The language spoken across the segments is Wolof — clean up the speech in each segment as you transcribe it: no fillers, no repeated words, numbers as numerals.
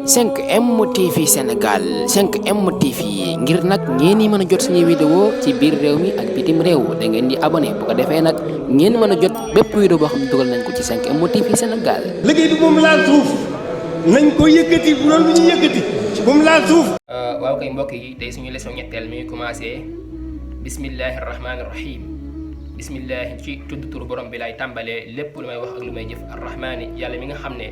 5M TV Sénégal 5M TV ngir nag ngeen mën a jot suñuy vidéo ci biir réew mi ak bitim réew da ngeen di abonné bu ko defee nag ngeen mën a jot bépp vidéo boo xam ne dugal nañ ko ci 5M TV Sénégal. liggéey bi moom laal suuf nañ ko yëkkati bu doon lu ñu yëkkati moom laal suuf. waaw kay mbokk yi tey suñu leçon ñetteel mi ngi commencé bismillahi rahmaani rahim bismillahi ci tudd turu borom bi lay tàmbalee lépp lu may wax ak lu may jëf arrahmaani yàlla mi nga xam ne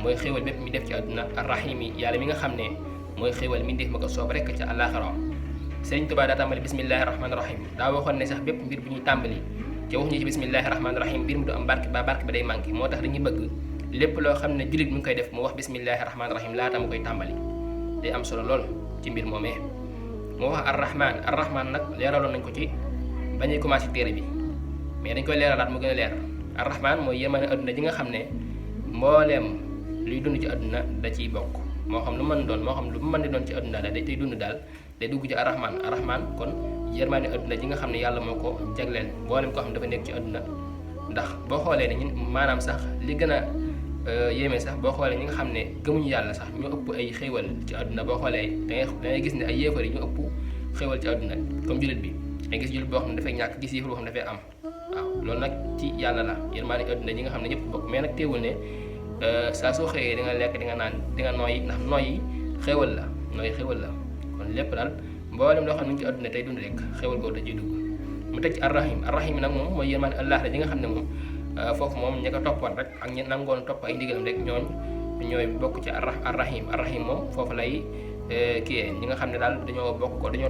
mooy xéewal bépp mi def ci àdduna arrahim yi yàlla mi nga xam ne mooy xéewal mi def ma ko soob rekk ca àllaaxira Sëriñ Tuubaa daa tàmbali bismillahi rahmaani rahim daa waxoon ne sax bépp mbir bu ñuy tàmbali te waxuñu ci bismillahi rahmaani rahim mbir mu du am barke ba day manqué moo tax dañuy bëgg lépp loo xam ne jullit mi ngi koy def mu wax bismillahi rahmaani rahim laata mu koy tàmbali day am solo lool ci mbir moomee moo wax arrahman nag leeraloon nañ ko ci ba ñuy commencé téere bi mais dañ koy leeralaat mu gën a leer arrahman mooy yemane adduna ji nga xam ne mbooleem luy dund ci adduna da ciy bokk moo xam lu mën doon moo xam lu mën di doon ci adduna daal day dund daal day dugg ci arrahman kon yërmaane adduna ji nga xam ne yàlla moo ko jagleel mbooleem koo xam ne dafa nekk ci adduna ndax boo xoolee ne ñun maanaam sax li gën a yéeme sax boo xoolee ñi nga xam ne gëmuñu yàlla sax ñu ëpp ay xéewal ci àdduna boo xoolee dangay gis ne ay yéefar yi ñu ëpp xéewal ci àdduna comme jullit bi dangay gis jullit boo xam ne dafay ñàkk gis yéefar boo xam ne dafay am waaw loolu nag ci yàlla la yërmaande àdduna ñi nga xam ne ñëpp bokk mais nag teewul ne saa soo xëyee di nga lekk di nga naan di nga nooyi ndax nooyi xéewal la kon lépp daal mboolem loo xam ne ñu ci àdduna tey dund rek xéewal googu da ciy dugg mu teg ci arrahim nag moom mooy yërmaande Allah la ji nga xam ne moom foofu moom ñi ko toppoon rek ak ñi nangoon topp ay ndigalam rek ñooy bokk ci arrahim moom foofu lay kii ñi nga xam ne daal dañoo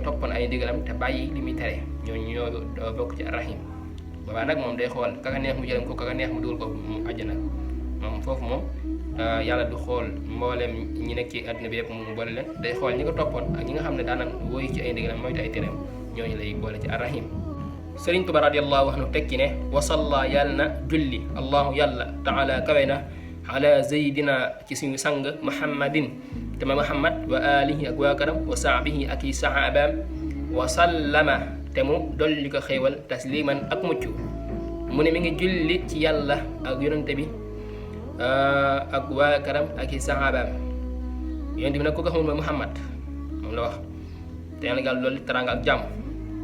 toppoon ay ndigalam te bàyyi li muy tere ñoo bokk ci arrahim boobaa nag moom day xool kaka neex mu jëlam ko kaka neex mu dugal ko mu àjjana moom foofu moom yàlla du xool mbooleem ñi nekk ci àdduna bi yëpp mu boole leen day xool ñi ko toppoon ak ñi nga xam ne daanan wóoyu ci ay ndigalam moytu ay tereem ñooñu lay boole ci arrahim Sëriñ Tuubaa radiyallahu anhu tekki ne wasalla yàlla na julli allahu yàlla taala kawe na ala zaydina ci suñu sang muhammadin te ma muhammad wa alihi ak waa karam wa sahbihi ak i sahabaam wa sallama te mu dolli ko xéewal tasliman ak mucc mu ne mi ngi julli ci yàlla ak yonente bi ak waa karam ak i sahabaam yonente bi nag ku ko xamul mooy muhammad moom la wax te yàlla gal loolu teraanga ak jàmm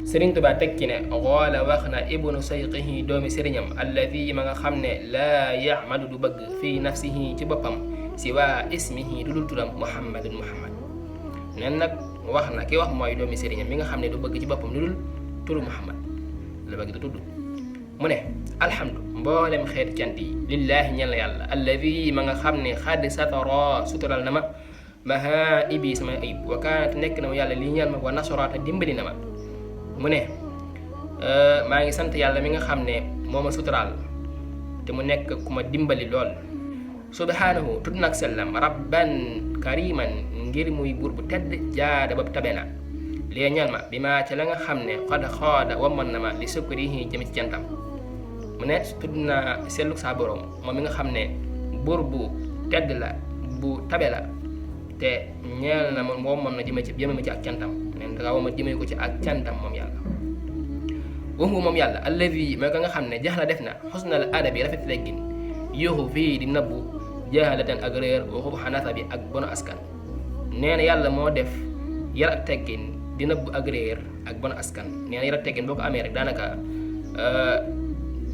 Sëriñ Tuubaa tekki ne xoola wax na ibnu sayqihi doomi sëriñam alladi ma nga xam ne laa yamadu du bëgg fii nafsihi ci boppam si waa ismihi du dul turam muhammad nen nag wax na ki wax mooy doomi sëriñam mi nga xam ne du bëgg ci boppam lu dul turu muhammad la bëgg du tudd mu ne alhamdu mboolem xeet cant yi lillaahi ñel na yàlla alladi ma nga xam ne xadd satara sutural na ma maha ibi sama ayib wa kaanat nekk na ma yàlla lii ñeel ma wa nasaraata dimbali na ma mu ne maa ngi sant yàlla mi nga xam ne moo ma suturaal te mu nekk ku ma dimbali lool subhanahu tudd nag sellam rabban kariman ngir muy buur bu tedd jaada ba tabe na lee ñal ma bi maa ca la nga xam ne xad xooda wamman na ma li sukkurihi jëmi ci jantam mu ne tudd naa sellu saa borom moom mi nga xam ne buur bu tedd la bu tabe la te ñeel na moom wamman na jëme ma ci ak cantam neen danga wama jëmee ko ci ak cantam moom yàlla waxu moom yàlla alladi mooy ka nga xam ne jaxla def na xusnal adabi rafet teggin yuuxu fii di nëbbu jaxalatan ak réer waxu xanasa bi ak bono askan nee na yàlla moo def yar ak teggin di nëbbu ak réer ak bono askan nee na yar ak teggin boo ko amee rek daanaka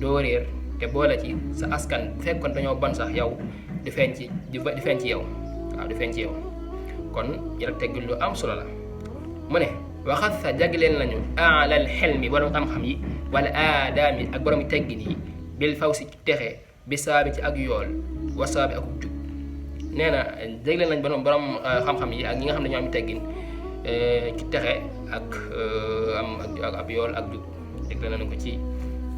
doo réer te boole ci sa askan bu fekkoon dañoo bon sax yow di feeñ ci yow waaw di feeñ ci yow kon yar ak teggin lu am solo la mu ne waxat sa jagleel nañu alal xel mi borom xam-xam yi wala aadaami ak borom teggin yi bil faw si texe bi saabi ci ak yool wasaabi ak jub nee na jagleel nañ borom xam-xam yi ak ñi nga xam ne ñoo am teggin ci texe ak ab yool ak jub jagleel nañ ko ci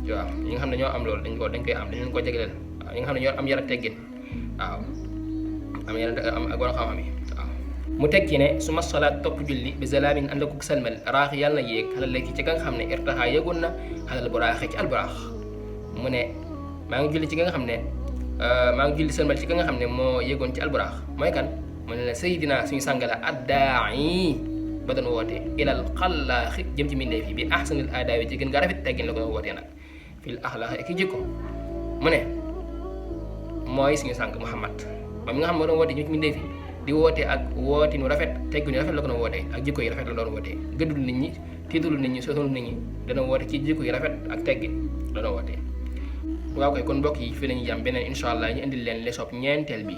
waaw ñi nga xam ne ñoo am loolu dañ koy am dañ leen ko jagleel waaw ñi nga xam ne ñoo am yar ak teggin waaw am ak borom xam-xam yi mu tekki ne su ma salaat topp julli bi zalaamin ànd ak salmal raax yàlla na yéeg xalal léegi ci ka nga xam ne irtaxaa yëgoon na xalal bu raaxee ci alburaax mu ne maa ngi julli ci ka nga xam ne maa ngi julli salmal ci ka nga xam ne moo yëgoon ci alburaax mooy kan mu ne la sayidina suñu sàngala addaayi ba doon wootee ilal xallaaxi jëm ci mbindeef yi bi ahsanil aadaawi ci gën nga rafet teggin la ko doon wootee nag fil axlaaxi ak jikko mu ne mooy suñu sàng Muhammad moom mi nga xam ne moo doon wootee ñu ci mbindeef yi di woote ak wootinu rafet tegginu rafet la ko doon wootee ak jikko yi rafet la doon wootee gëddul nit ñi tiitalul nit ñi sosalul nit ñi dana woote ci jikko yi rafet ak teggin la doon wootee. waaw koy kon mbokk yi fi lañuy jàm beneen incha allah ñu indil leen leçon ñeenteel bi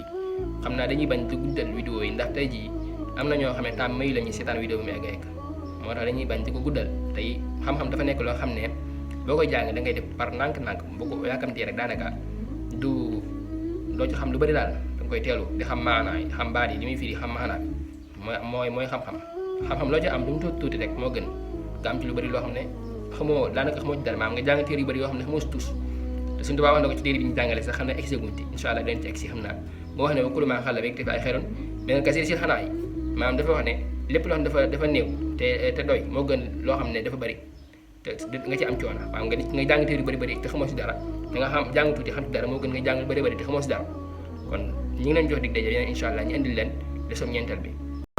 xam naa dañuy bañ di guddal vidéo yi ndax tey jii am na ñoo xam ne temps mayu la ñuy seetaan vidéo bi mu egg moo tax dañuy bañ di ko guddal tey xam-xam dafa nekk loo xam ne boo koy jàng da ngay def par nànk-nànk boo ko yàkkamtee rek daanaka doo ci xam lu bari daal da nga koy teelu di xam maanaa yi xam baat yi li muy firi xam maanaa mooy xam-xam loo ci am du mu tuuti rek moo gën nga am ci lu bari loo xam ne xamoo daanaka xamoo ci dara maam nga jàng téere yu bari yoo xam ne xamoo si tus te suñu tubaab wax na ko ci téere bi ñu jàngale sax xam ne egsi guñ ci incha allah dañ ci egsi xam naa moo wax ne kullu maa xalla beeg te fa ay xeroon mais kasiir si xanaa yi maanaam dafa wax ne lépp loo xam ne dafa néew te doy moo gën loo xam ne dafa bari te nga ci am coono maanaam nga jàng téere yu bari te xamoo si dara da nga xam jàng tuuti xam ci dara moo gën nga jàng lu bari te xamoo si dara kon ñu ngi leen jox dig daje yeneen incha allah ñu indil leen leçon ñeenteel bi.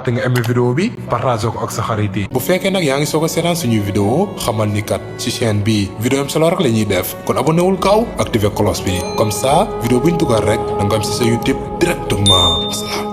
te nga aimé vidéo bi partage ko ak sa xarit yi bu fekkee nag yaa ngi soog a seetaan suñuy vidéo xamal ni kat ci chaîne bi vidéo am solo rek la ñuy def kon abonné wul gaaw activé cloche bi comme ça vidéo buñ dugal rek da nga am si sa YouTube directement.